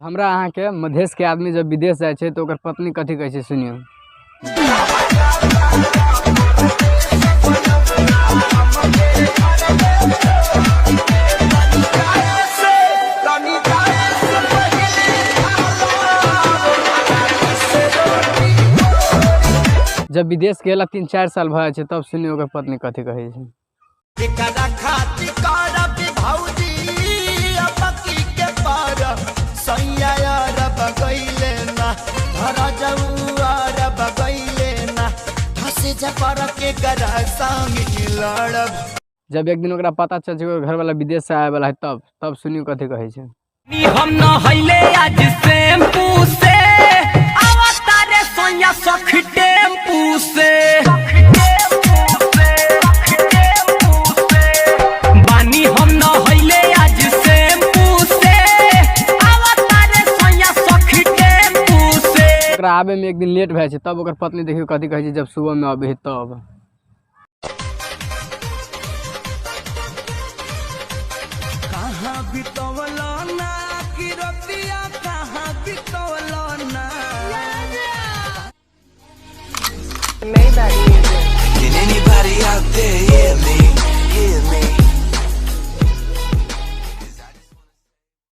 हमरा अहाँके मधेशके आदमी जब विदेश जाइ छै तऽ ओकर पत्नी कथी कहै छै सुनियौ। जब विदेश गेला 3-4 साल भऽ जाइ छै तब सुनियौ ओकर पत्नी कथी कहै छै। एकरा खातिर करब भौजी अपकी के पार सैया अरब गइले ना धर जाऊ अरब गइले ना फंसे जपर के गरा संग लड़ब। जब एक दिन ओकरा पता चल छै ओकर घरवाला विदेश से आबे वाला है तब सुनियौ कथी कहै छै। हम नहैले आज शैम्पू से आवतारे सोया सख टेम्पू से बानी हम नहैले आज शैम्पू से आवतारे सोया सख टेम्पू से। ओकरा आबे में एक दिन लेट भए छै तब ओकर पत्नी देखियौ कथी कहै छै जब सुबह में अबै है तब। कहाँ बितवलो ना कि रतिया कहाँ बितवलो ना। Can anybody out there hear me?